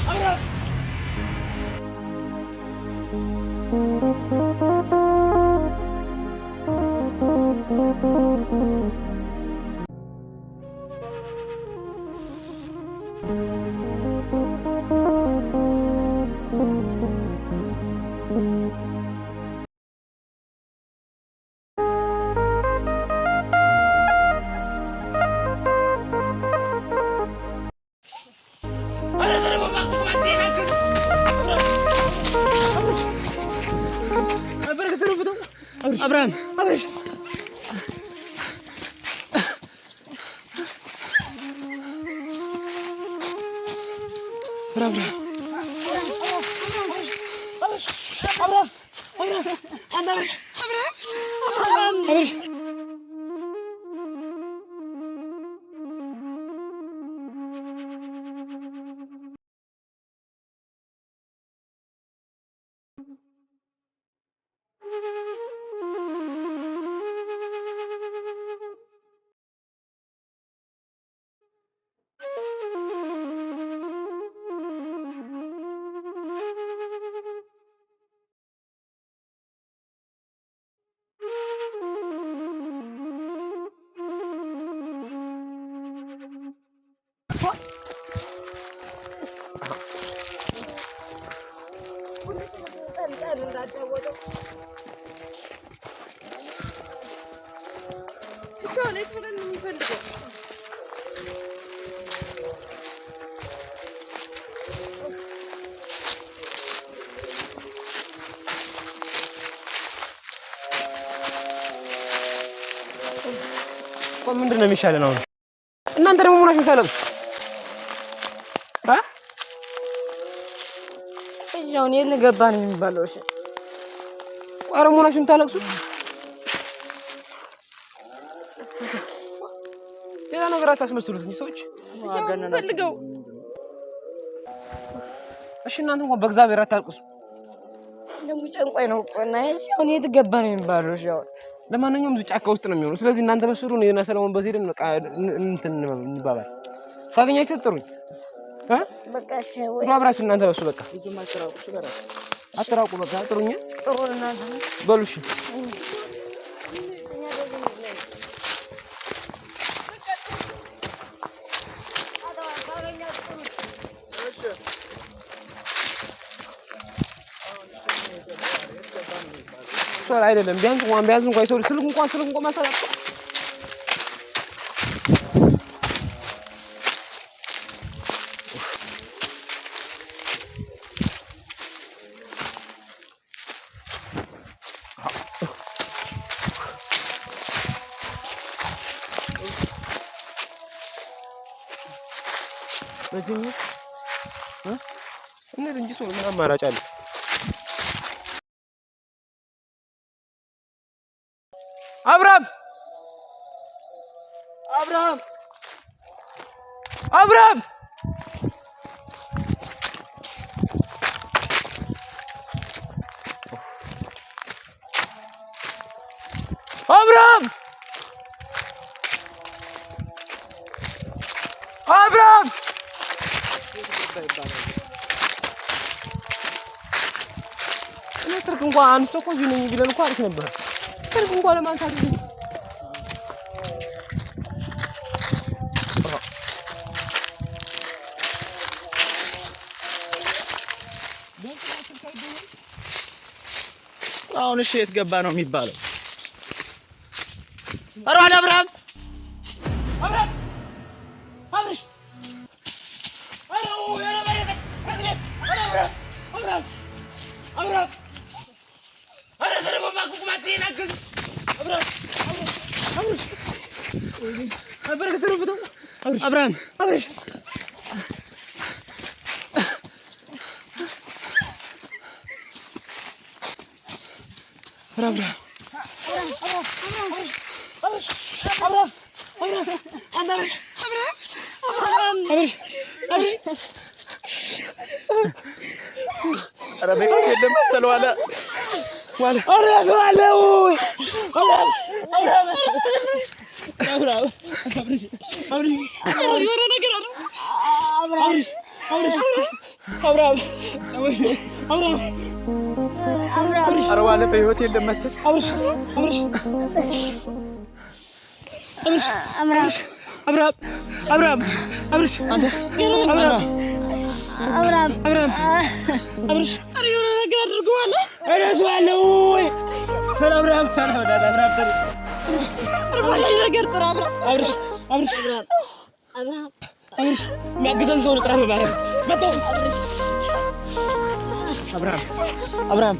አብርሃም አብርሃም አብርሽ አብርሃም ምንድን ነው የሚሻለን አሁን? እናንተ ደግሞ ሆናችሁ ታለቅሱ። አሁን የት ገባ ነው የሚባለው? እሺ ኧረ መሆናችሁን ታለቅሱ። ሌላ ነገር አታስመስሉት እንጂ ሰዎች። ፈልገው እሺ እናንተ እንኳን በእግዚአብሔር አታልቅሱ። ደግሞ ጨንቆኝ ነው እኮ እና አሁን የት ገባ ነው የሚባለው? እሺ አሁን ለማንኛውም እዚሁ ጫካ ውስጥ ነው የሚሆነው። ስለዚህ እናንተ በስሩ እኔና ሰለሞን በዚህ ሄደን በቃ እንትን እንባባል። ካገኛችሁ ጥሩኝ እ በቃ እሺ ወይ ጥሩ አብራችሁ እናንተ በሱ በቃ አትራቁ። በቃ ጥሩኝ ጥሩ እናንተ በሉ እሺ። አይደለም ቢያንስ እንኳን ቢያንስ እንኳን የሰው ልጅ ስልክ እንኳን ማንሳት እንሂድ እንጂ ሰው ምን አማራጭ አለ? አብርሃም አብርሃም አብርሃም አብርሃም አብርሃም እኔ ስልክ እንኳን አንስቶ እኮ እዚህ ነኝ ቢለን እኮ አሪፍ ነበር። ስልክ እንኳን ለማንሳት አሁን እሺ የት ገባ ነው የሚባለው? ኧረ አብርሃም አብርሃም አብርሽ አብርሃም አብርሽ ኧረ በሕይወት የለም መሰለው አለ አብርሽ፣ አብርሃም፣ አብርሃም፣ ኧረ ዋለ በህይወት የለም መሰል። አብርሽ፣ አብርሽ፣ አብርሽ፣ አብርሃም፣ አብርሃም፣ አብርሽ፣ አንተ አብርሃም፣ አብርሃም፣ አብርሃም፣ አብርሽ፣ ኧረ የሆነ ነገር አድርገዋል። እነሳዋለሁ ወይ? ኧረ አብርሃም፣ ኧረ አብርሃም፣ ኧረ ባለኝ ነገር ጥራ። አብርሃም፣ አብርሽ፣ አብርሽ፣ አብርሃም፣ አብርሽ፣ የሚያግዘን ሰው ነው። ጥራ በማርያም መጣሁ። አብርሃም፣ አብርሃም።